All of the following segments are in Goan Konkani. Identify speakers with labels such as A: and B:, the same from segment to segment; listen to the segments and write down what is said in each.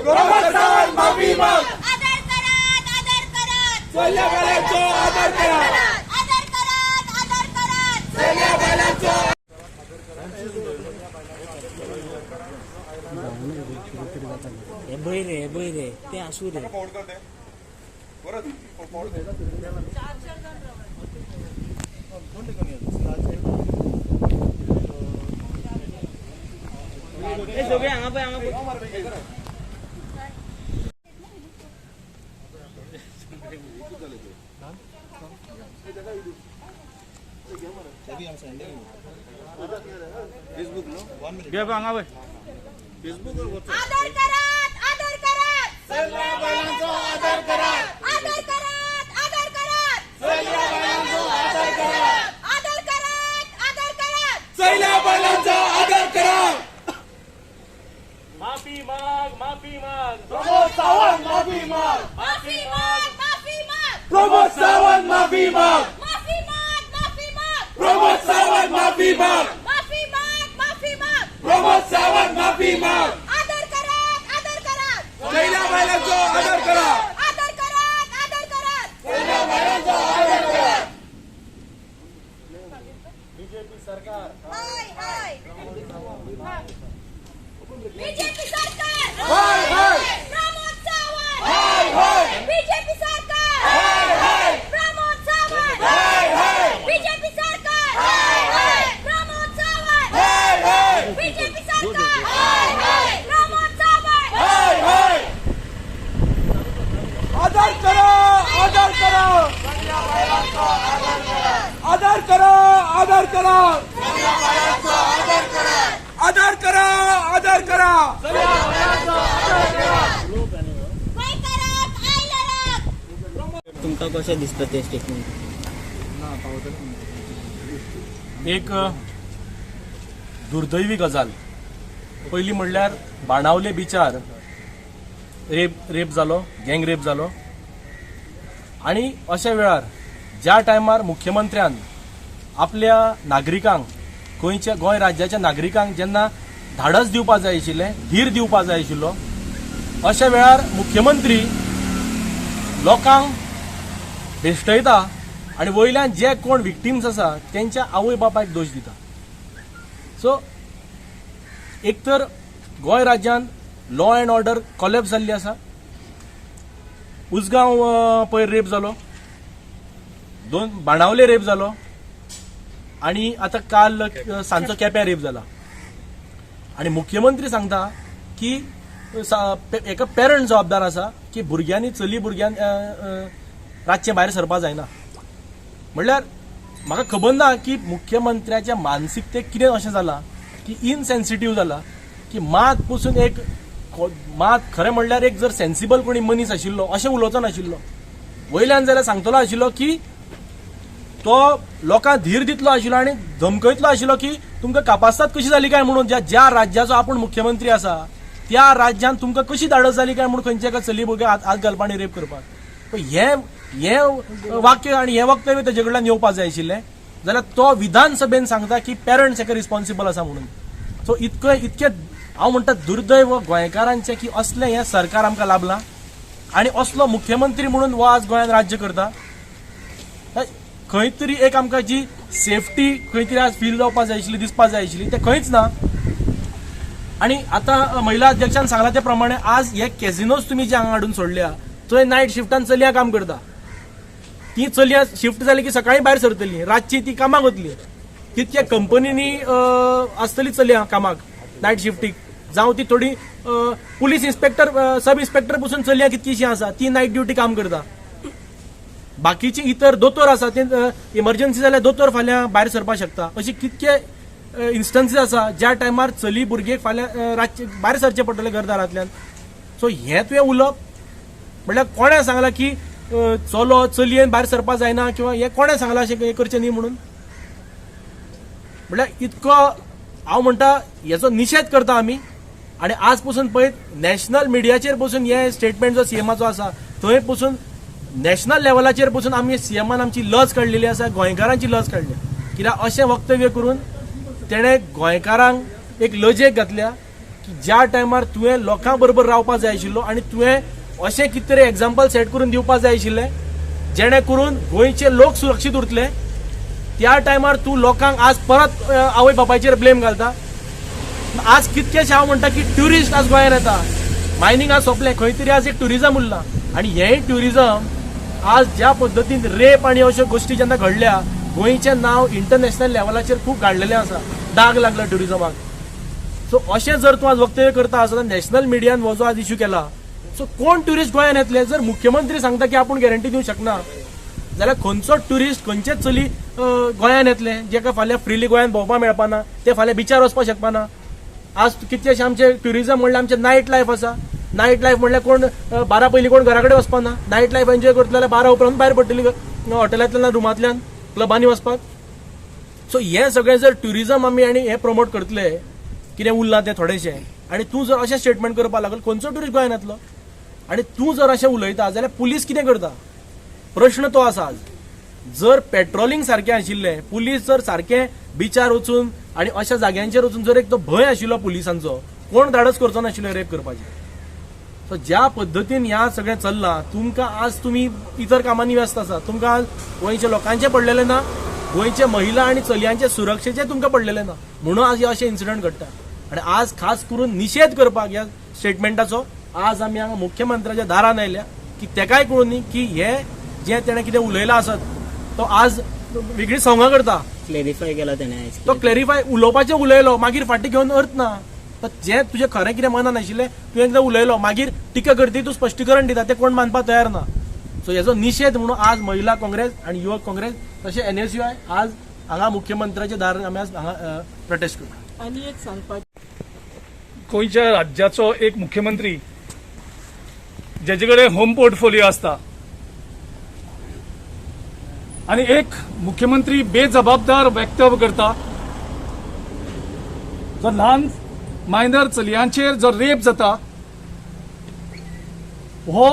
A: प्रमोद सावंत माफी माग.
B: आदर करात, आदर करात.
A: चल्या बायलांचो आदर करात.
B: आदर करात, आदर करात.
A: चल्या बायलांचो.
C: हे बय रे, हे बय रे, ते आसूं रे. हे सगळे हांगा पळय, हांगा पळय.
B: आदर करात, आदर करात.
A: चल्या बायलांचो आदर करात.
B: आदर करात, आदर करात.
A: चल्या बायलांचो आदर करात.
B: आदर करात, आदर करात.
A: चल्या बायलांचो आदर करात.
D: माफी माग, माफी माग.
A: प्रमोद सावंत माफी माग.
B: माफी माग, माफी माग.
A: प्रमोद सावंत माफी माग.
B: माफी माग, माफी माग.
A: प्रमोद सावंत माफी माग.
B: माफी माग, माफी माग.
A: प्रमोद सावंत माफी माग.
B: आदर करात, आदर करात.
A: चल्या बायलांचो आदर करात.
B: आदर करात, आदर करात.
A: चल्या बायलांचो आदर करात.
B: हाय हाय, बीजेपी सरकार.
A: हाय हाय.
B: प्रमोद सावंत.
A: हाय हाय.
B: बीजेपी सरकार.
A: हाय हाय.
B: प्रमोद सावंत.
A: हाय हाय.
B: बीजेपी सरकार. हाय हाय. प्रमोद सावंत.
A: हाय हाय.
B: बीजेपी सरकार. हाय हाय. प्रमोद सावंत.
A: हाय हाय. आदर करा, आदर करा. आदर करा, आदर करा. आदर करा, आदर करा.
B: गोंयकाराक आयला राग.
C: तुमकां कशें दिसता तें स्टेटमेंट?
D: एक दुर्दैवी गजाल. पयली म्हणल्यार बाणावले बिचार रेप जालो, गँग रेप जालो आनी अशा वेळार ज्या टायमार मुख्यमंत्र्यान आपल्या नागरिकांक, गोंयच्या, गोंय राज्याच्या नागरिकांक जेन्ना धाडस दिवपा जाय आशिल्लें, धीर दिवपा जाय आशिल्लो, अशा वेळार मुख्यमंत्री लोकांक भेश्टयता आनी वयल्यान जे कोण विक्टिम्स आसा तेंच्या आवय बापायक दोश दिता. सो एक तर गोंय राज्यांत लॉ अँड ऑर्डर कॉलेप्स जाल्ली आसा. उजगांव पयर रेप जालो, दोन बाणावले रेप जालो आनी आतां काल सांजचो केप्यां रेप जाला. आनी मुख्यमंत्री सांगता की एका पेरंट जबाबदार आसा की भुरग्यांनी, चली भुरग्यान रातचें भायर सरपा जायना. म्हणल्यार म्हाका खबर ना की मुख्यमंत्र्याच्या मानसिकतेक कितें अशें जालां की इनसेन्सिटीव जाला की मात पसून एक मात खरें म्हणल्यार एक जर सेन्सिबल कोणी मनीस आशिल्लो अशें उलोवचो नाशिल्लो. वयल्यान जाल्यार सांगतलो आशिल्लो की तो लोकांक धीर दितलो आशिल्लो आनी धमकयतलो आशिल्लो की तुमकां कापास्ताद कशी जाली काय म्हणून, ज्या ज्या राज्याचो आपूण मुख्यमंत्री आसा त्या राज्यान तुमकां कशी धाडस जाली काय म्हणून खंयच्या एका चली भुरग्याक हात हात घालपा आनी रेप करपाक. पण हे हे वाक्य आनी हें वक्तव्य तेजे कडल्यान येवपा जाय आशिल्लें जाल्यार तो विधानसभेन सांगता की पेरंट्स हेका रिस्पॉन्सिबल आसा म्हणून. सो इतकें इतकें हांव म्हणटा दुर्दैव गोंयकारांचें की असलें हें सरकार आमकां लाभलां आनी असलो मुख्यमंत्री म्हणून हो आज गोंयांत राज्य करता. खंय तरी एक आमकां जी सेफ्टी खंय तरी आज फील जावपा जाय आशिल्ली, दिसपा जाय आशिल्ली, तें खंयच ना. आनी आतां महिला अध्यक्षान सांगलां ते प्रमाणे आज हे कॅसिनोज तुमी जे हांगा हाडून सोडल्या थंय नायट शिफ्टान चलयां काम करता. ती चलयां शिफ्ट जाली की सकाळीं भायर सरतली, रातची ती कामाक वतली. तितक्या कंपनींनी आसतली चलयां कामाक नायट शिफ्टीक, जावं ती थोडी पुलीस इन्स्पेक्टर, सब इन्स्पेक्टर पसून चलयां कितकीशीं आसा ती नायट ड्युटी काम करता. बाकीचे इतर दोतोर आसा ते इमर्जन्सी जाल्यार दोतोर फाल्यां भायर सरपाक शकता. अशी कितके इन्स्टन्सीस आसा ज्या टायमार चली भुरगेक फाल्यां रातचे भायर सरचें पडटलें घरदारांतल्यान. सो हें तुवें उलोवप म्हणल्यार कोणें सांगलां की चलो चलयेन भायर सरपाक जायना किंवा हें कोणें सांगलां अशें हें करचें न्ही म्हणून? म्हणल्यार इतको हांव म्हणटा हेचो निशेध करता आमी. आनी आज पसून पळयत नॅशनल मिडियाचेर पसून हे स्टेटमेंट जो सीएमाचो आसा थंय पसून नॅशनल लेवलाचेर पसून आमी सीएमान आमची लज काडलेली आसा, गोंयकारांची लज काडल्या. कित्याक अशें वक्तव्य करून तेणें गोंयकारांक एक लजेक घातल्या. की ज्या टायमार तुवें लोकां बरोबर रावपा जाय आशिल्लो आनी तुवें अशें कितें तरी एग्जाम्पल सेट करून दिवपा जाय आशिल्लें जेणे करून गोंयचे लोक सुरक्षीत उरतले. त्या टायमार तूं लोकांक आज परत आवय बापायचेर ब्लेम घालता. आज कितकेशे हांव म्हणटा की ट्युरिस्ट आज गोंयांत येता, मायनींग आज सोंपलें, खंय तरी आज एक ट्युरिजम उरलां आनी हेंय ट्युरिजम आज ज्या पद्दतीन रेप आनी अश्यो गोश्टी जेन्ना घडल्या, गोंयचें नांव इंटरनॅशनल लेवलाचेर खूब गाडलेलें आसा, दाग लागला ट्युरिजमाक. सो अशें जर तूं आज वक्तव्य करता आसत, नॅशनल मिडियान हो जो आज इश्यू केला, सो कोण ट्युरिस्ट गोंयांत येतले? जर मुख्यमंत्री सांगता की आपूण गॅरंटी दिवंक शकना जाल्यार खंयचो ट्युरिस्ट, खंयचेच चली गोंयांत येतले जेका फाल्यां फ्रिली गोंयांत भोंवपाक मेळपाना, ते फाल्यां बिचार वचपाक शकपाना. आज कितलेशे आमचे ट्युरिजम म्हणल्यार आमचें नायट लायफ आसा. नायट लायफ म्हणल्यार कोण 12 पयलीं कोण घरा कडेन वचपाना. नायट लायफ एन्जॉय करतले जाल्यार 12 उपरांत भायर पडटली हॉटेलांतल्यान, रुमांतल्यान क्लबांनी वचपाक. सो हें सगळें जर ट्युरिजम आमी आनी हें प्रमोट करतले, कितें उरलां तें थोडेशें, आनी तूं जर अशें स्टेटमेंट करपाक लागलो, खंयचो ट्युरिस्ट गोंयांत येतलो? आनी तूं जर अशें उलयता जाल्यार पुलीस कितें करता, प्रश्न तो आसा. आज जर पेट्रोलिंग सारकें आशिल्लें, पुलीस जर सारकें बिचार वचून आनी अशा जाग्यांचेर वचून जर एक तो भंय आशिल्लो पुलिसांचो, कोण धाडस करचो नाशिल्लो रेप करपाचें. सो ज्या पद्दतीन ह्या सगळें चल्लां, तुमकां आज तुमी इतर कामांनी व्यस्त आसा, तुमकां आज गोंयच्या लोकांचें पडलेलें ना, गोंयच्या महिला आनी चलयांचे सुरक्षेचें तुमकां पडलेलें ना, म्हणून आज हे अशे इन्सिडंट घडटा. आनी आज खास करून निशेध करपाक ह्या स्टेटमेंटाचो आज आमी हांगा मुख्यमंत्र्याच्या दारान आयल्या की तेकाय कळून न्ही की हे जे तेणें कितें उलयलां आसत, तो आज वेगळी संगां करता.
C: क्लेरिफाय केला तेणें आयज.
D: तो क्लॅरिफाय उलोवपाचें उलयलो, मागीर फाटीं घेवन अर्थ ना. तर जें तुजें खरें कितें मनान आशिल्लें तुवें एकदां उलयलो, मागीर टिका करती तूं स्पश्टीकरण दिता, तें कोण मानपाक तयार ना. सो हेजो निशेध म्हणून आज महिला काँग्रेस आनी युवक काँग्रेस तशें एनएसयूआय आज हांगा मुख्यमंत्र्याच्या दारार आमी आज हांगा प्रोटेस्ट करता.
E: आनी एक सांगपाचें,
F: गोंयच्या राज्याचो एक मुख्यमंत्री जेचे कडेन होम पोर्टफोलिओ आसता आनी एक मुख्यमंत्री बेजबाबदार वक्तव्य करता, जो ल्हान मायनर चलयांचेर जो रेप जाता, हो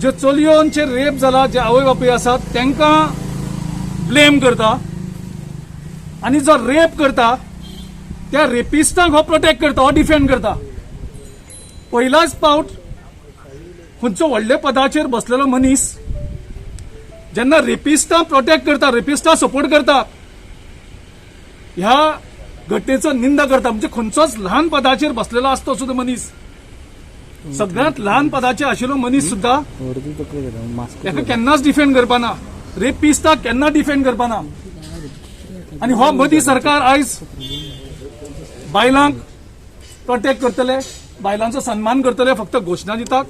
F: ज्यो चलयोंचेर रेप जाला, जे आवय बापूय आसात तांकां ब्लेम करता आनी जो रेप करता त्या रेपिस्टांक हो प्रोटेक्ट करता, हो डिफेंड करता. पयलाच पावट खंयचो व्हडल्या पदाचेर बसलेलो मनीस जेन्ना रेपिस्टां प्रोटेक्ट करता, रेपिस्टां सपोर्ट करता, ह्या घटनेचो निंदा करता. म्हणजे खंयचोच ल्हान पदाचेर बसलेलो आसतो सुद्दां मनीस, सगळ्यांत ल्हान पदाचेर आशिल्लो मनीस सुद्दां
C: वरती तकली घेता मास्क.
F: ताका केन्नाच डिफेंड करपाना, रेपिस्टाक केन्ना डिफेंड करपाना. आनी हो मोदी सरकार आयज बायलांक प्रोटेक्ट करतले, बायलांचो सन्मान करतले, फक्त घोशणा दितात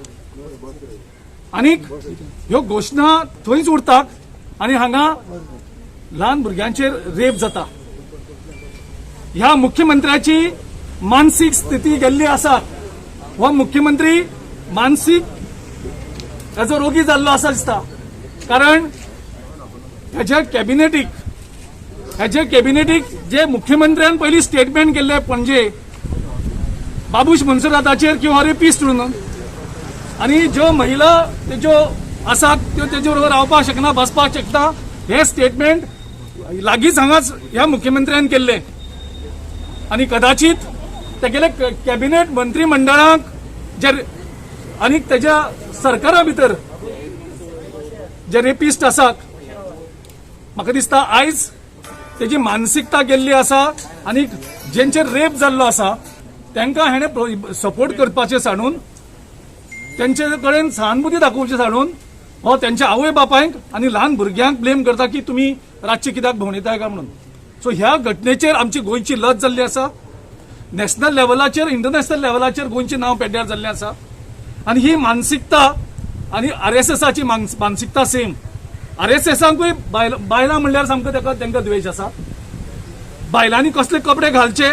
F: आनीक ह्यो घोशणा थंयच उरतात आनी हांगा ल्हान भुरग्यांचेर रेप जाता. ह्या मुख्यमंत्र्याची मानसीक स्थिती गेल्ली आसा. हो मुख्यमंत्री मानसीक ताजो रोगी जाल्लो आसा दिसता, कारण हेच्या कॅबिनेटीक जे मुख्यमंत्र्यान पयलीं स्टेटमेंट केल्ले पणजे बाबूश मोन्सेराताचेर की हो रेपिस्ट म्हणून, आनी ज्यो महिला तेज्यो आसात त्यो तेजे बरोबर रावपाक शकना, बसपाक शकना, हे स्टेटमेंट लागींच हांगाच ह्या मुख्यमंत्र्यान केल्लें. आनी कदाचित तेगेले कॅबिनेट मंत्रीमंडळाक जे आनी तेज्या सरकारा भितर जे रेपिस्ट आसात, म्हाका दिसता आयज तेजी मानसिकता गेल्ली आसा आनी जेंचेर रेप जाल्लो आसा तांकां हेणें सपोर्ट करपाचें सांडून, तेंचे कडेन सहानुभूती दाखोवची सांडून, हो तेंच्या आवय बापायक आनी ल्हान भुरग्यांक ब्लेम करता की तुमी रातचे कित्याक भोंवडेताय काय म्हणून. सो ह्या घटनेचेर आमची गोंयची लज जाल्ली आसा. नॅशनल लेवलाचेर, इंटरनॅशनल लेवलाचेर गोंयचें नांव पेड्ड्यार जाल्लें आसा. आनी ही मानसिकता आनी आरएसएसाची मानसिकता सेम. आरएसएसांकूय बायलां म्हणल्यार सामको ताका तांकां द्वेश आसा. बायलांनी कसले कपडे घालचे,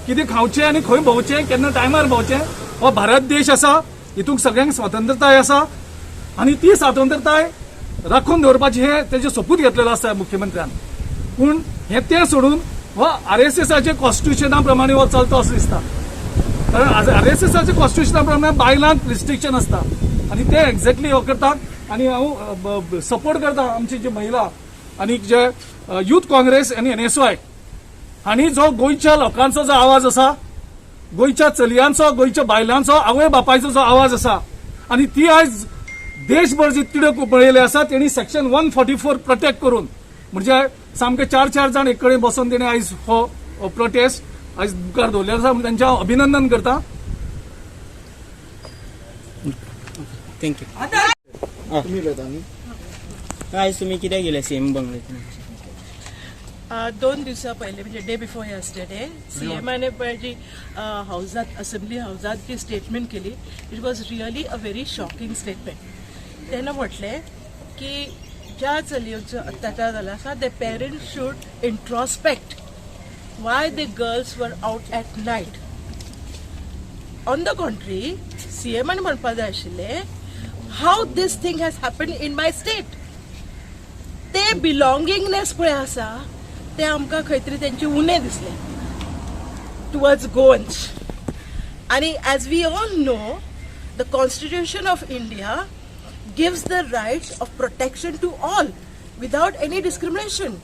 F: कितें खावचें आनी खंय भोंवचें, केन्ना टायमार भोंवचें. हो भारत देश आसा, हितूंक सगळ्यांक स्वतंत्रताय आसा आनी ती स्वतंत्रताय राखून दवरपाची हे तेजे सोपूत घेतलेलो आसा मुख्यमंत्र्यान. पूण हे तें सोडून हो आरएसएसाचे कॉन्स्टिट्युशना प्रमाणे हो चलता असो दिसता, कारण आरएसएसाच्या कॉन्स्टिट्युशना प्रमाणे बायलांक रिस्ट्रिक्शन आसता आनी ते एक्झॅक्टली हो करतात. आनी हांव सपोर्ट करता आमची जी महिला आनी जे युथ काँग्रेस आनी एनएसवाय हांणी जो गोंयच्या लोकांचो जो आवाज आसा. गोंयच्या चलयांचो, गोंयच्या बायलांचो, आवय बापायचो जो आवाज आसा आनी ती आयज देशभर जी तिडक पळयली आसा तेणी सेक्शन 144 प्रोटेक्ट करून म्हणजे सामके चार चार जाण एक कडेन बसून तेणी आयज हो प्रोटेस्ट आयज मुखार दवरलेलो आसा. तांचें हांव अभिनंदन करता.
C: Thank you. आयज तुमी कित्याक गेले सीएम बंगल्यात?
E: 2 दिवसा पहिले म्हणजे डे बिफोर यस्टरडे सीएमाने जी हाऊसात, असेंब्ली हाऊसात जी स्टेटमेंट केली, it was really a very shocking statement. त्यानं म्हटले की ज्या चलयांचो अत्याचार जाला आसा, the parents should introspect why the girls were out at night. On the contrary, सीएमान म्हणपाक जाय आशिल्लें how this thing has happen in my state. ते बिलॉंगिंगनेस पळय आसा ते आमकां खंय तरी तेंचे उणें दिसलें टुवर्ड्स गोवन्स. आनी as we all know, the constitution of India gives the right of protection to all without any discrimination.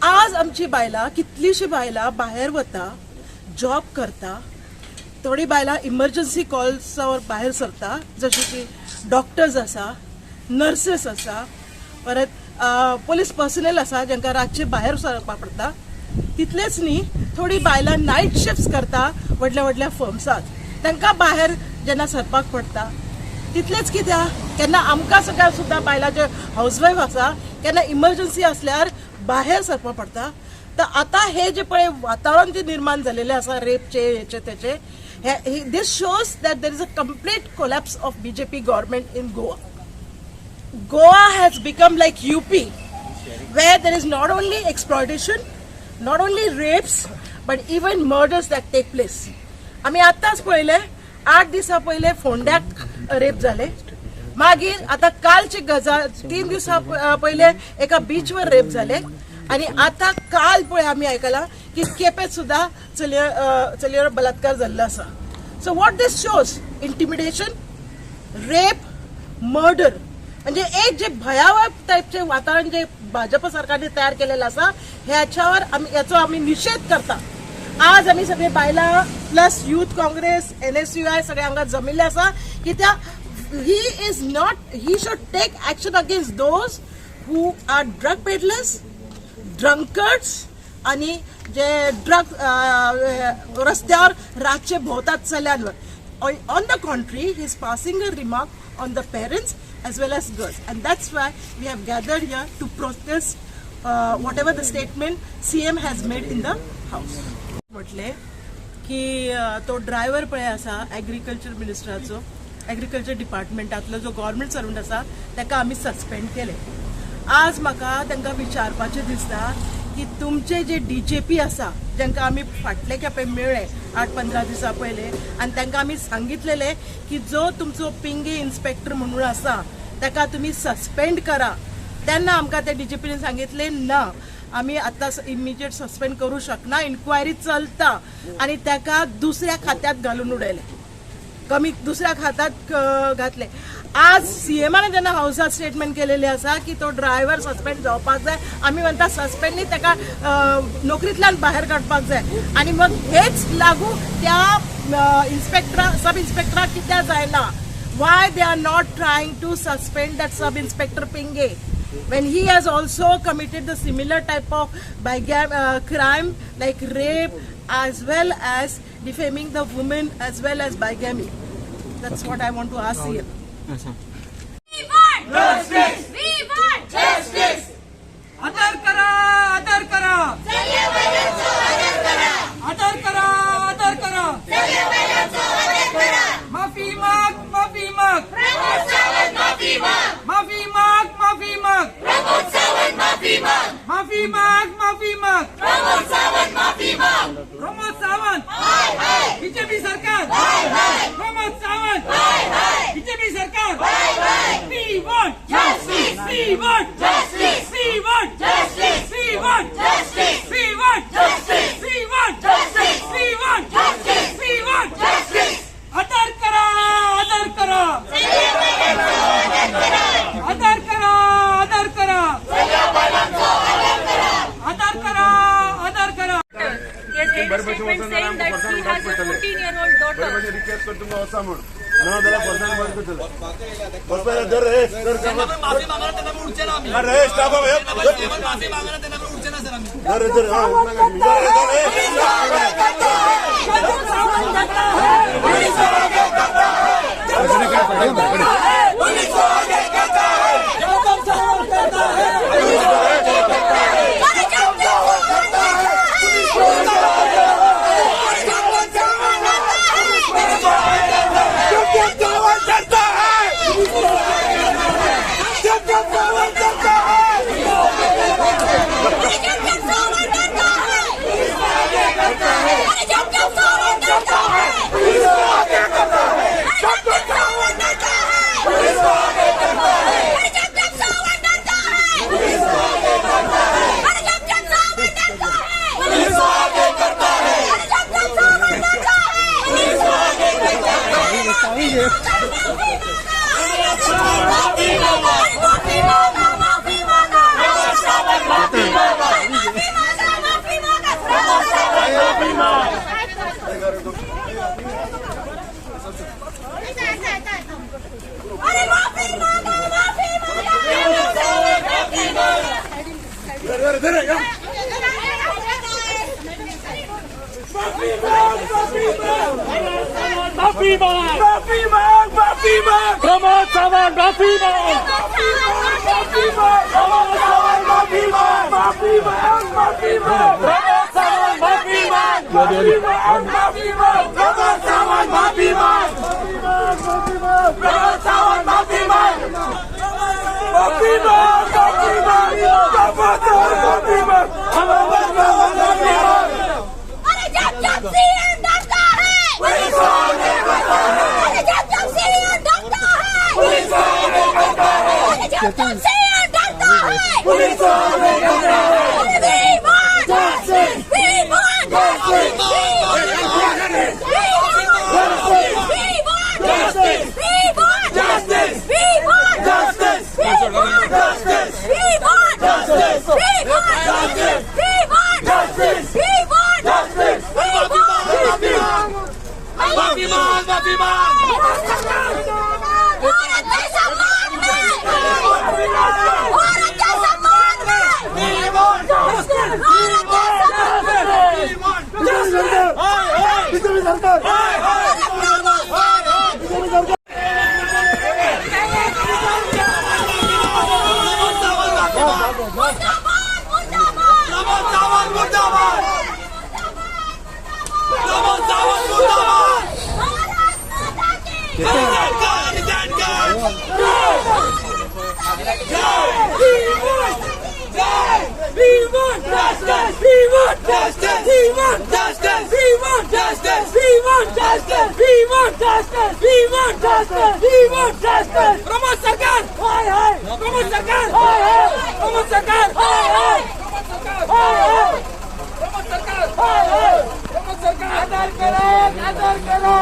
E: आज आमची बायलां, कितलींशीं बायलां भायर वता, जॉब करता, थोडी बायलां इमर्जन्सी कॉल्सावर भायर सरता, जशें की डॉक्टर्स आसा, नर्सेस आसा, परत पोलीस पर्सनल आसा जांकां रातचे भायर सरपाक पडटा. तितलेंच न्ही, थोडी बायलां नायट शिफ्ट्स करता व्हडल्या व्हडल्या फर्म्सात, तांकां भायर जेन्ना सरपाक पडटा. तितलेंच कित्याक, केन्ना आमकां सगळ्या सुद्दां बायलां जे हावजवायफ आसा केन्ना इमर्जन्सी आसल्यार भायर सरपाक पडटा. तर आतां हे जे पळय वातावरण जे निर्माण जालेलें आसा रेपचे हेचे तेचे, हे this shows that there is a complete collapse of BJP government in Goa. Goa has become like UP, where there is not only exploitation, not only rapes, but even murders that take place. आम्ही आतांच पळयलें, 8 दिसां पयले फोंड्याक रेप जाले, मागीर आतां कालची गजाल 3 दिवसां पयले एका बीचवर रेप जाले, आनी आतां काल पळय आमी आयकलां की केपें सुद्दां चलयेवर बलात्कार जाल्लो आसा. So what this shows, intimidation, rape, murder, म्हणजे एक जे भयावह टाईपचे वातावरण जे भाजप सरकारने तयार केलेलं आसा, ह्याच्यावर आमी याचो आमी निषेध करता. आज आमी सगळे बायलां प्लस युथ काँग्रेस, NSUI सगळे हांगा जमिल्ले आसा कित्याक he is not, he should take action against those who are drug peddlers, drunkards आणि जे ड्रग रस्त्यावर रातचे भोवतात चल्यांवर. On the contrary, he is passing a remark on the parents as well as girls, and that's why we have gathered here to protest whatever the statement CM has made in the house. म्हटले की तो ड्रायव्हर पळय आसा एग्रीकल्चर मिनिस्टराचो, एग्रीकल्चर डिपार्टमेंटांतलो जो गव्हर्मेंट सर्वंट आसा ताका आमी सस्पेंड केले. आज म्हाका तांकां विचारपाचें दिसता की तुमचे जे DGP आसा, जांकां आमी फाटले खेपे मेळ्ळे 8-15 दिसां पयले आनी तांकां आमी सांगितलेले की जो तुमचो पिंगे इन्स्पेक्टर म्हणून आसा ताका तुमी सस्पेंड करा, तेन्ना आमकां त्या DGP सांगितलें ना, आमी आतां इमिजिएट सस्पेंड करूं शकना, इन्क्वायरी चलता, आनी ताका दुसऱ्या खात्यात घालून उडयलें, कमी दुसऱ्या खात्यात घातले. आज सीएमान जेन्ना हावसात स्टेटमेंट केलेले आसा की तो ड्रायव्हर सस्पेंड जावपाक जाय, आमी म्हणटा सस्पेंड न्ही, ताका नोकरींतल्यान भायर काडपाक जाय. आनी मग हेच लागू त्या इन्स्पेक्टरा, सब इन्स्पेक्टराक कित्याक जायना? Why they are not trying to suspend that sub inspector Pinge when he has also committed the similar type of crime like rape as well as defaming the women as well as bigamy? That's what I want to ask here.
B: We want justice. We want justice.
A: आदर करा, आदर करा,
B: चले बैलांचो आदर करा,
A: आदर करा, आदर करा,
B: चले बैलांचो आदर करा.
A: माफी माग, माफी माग,
B: प्रमोद सावंत माफी माग,
A: माफी माग, माफी माग,
B: प्रमोद सावंत माफी माग,
A: माफी माग, माफी माग,
B: प्रमोद सावंत माफी माग.
A: प्रमोद सावंत,
B: हाय हाय
A: बीजेपी सरकार,
B: हाय हाय
A: प्रमोद सावंत,
B: हाय हाय
A: बीजेपी सरकार.
B: हाय हाय.
A: We want
B: Justice.
A: We want
B: Justice.
A: We want
B: Justice.
A: We want
B: Justice.
A: We want
B: Justice.
A: We want
B: Justice.
A: We want
B: Justice.
A: We want
B: Justice.
A: आदर करा, आदर करा,
B: चले बैलांचो आदर करा,
A: आदर करा, आदर करा,
B: चले बैलांचो आदर करा,
A: आदर करा, made a statement saying that he has a 14-year-old daughter.
G: Request करता तुमकां वचा म्हूण ना जाल्यार फोर्सान बंद करतले. बसपाक धर रे, धर रे, स्टॉप धर धर
F: माफी मांग, माफी मांग, माफी मांग, प्रमोद सावंत माफी मांग, माफी मांग, प्रमोद सावंत माफी मांग, माफी मांग, माफी मांग, प्रमोद सावंत माफी मांग, माफी मांग, माफी मांग, प्रमोद सावंत माफी मांग, प्रमोद सावंत माफी मांग, माफी मांग, माफी मांग, प्रमोद सावंत माफी मांग, प्रमोद सावंत माफी मांग।
B: अरे जब जब सीएम डरता है, अरे जब जब सीएम डरता है, अरे जब जब सीएम डरता है, अरे we want justice, we want justice, we want justice, we want justice, we want justice, we want justice, we want justice, we want justice, we want justice, we want justice, we want justice.
A: माफी मांग, माफी मांग।
B: औरत के सम्मान में, औरत के सम्मान में, औरत के सम्मान में।
G: बीजेपी सरकार, बीजेपी सरकार।
B: मुर्दाबाद, मुर्दाबाद,
A: प्रमोद सावंत मुर्दाबाद, प्रमोद सावंत मुर्दाबाद।
B: भारत माता की।
A: रिजाइन कर, We want justice! We want justice! We want justice! We want justice! We want justice! We want justice! We want justice! We want justice! Pramod Sarkar! Hi hi! Pramod Sarkar! Hi hi! Pramod Sarkar! Hi hi! Pramod Sarkar! Hi hi! Pramod Sarkar! Hi hi! Pramod Sarkar! आदर करो, आदर करो।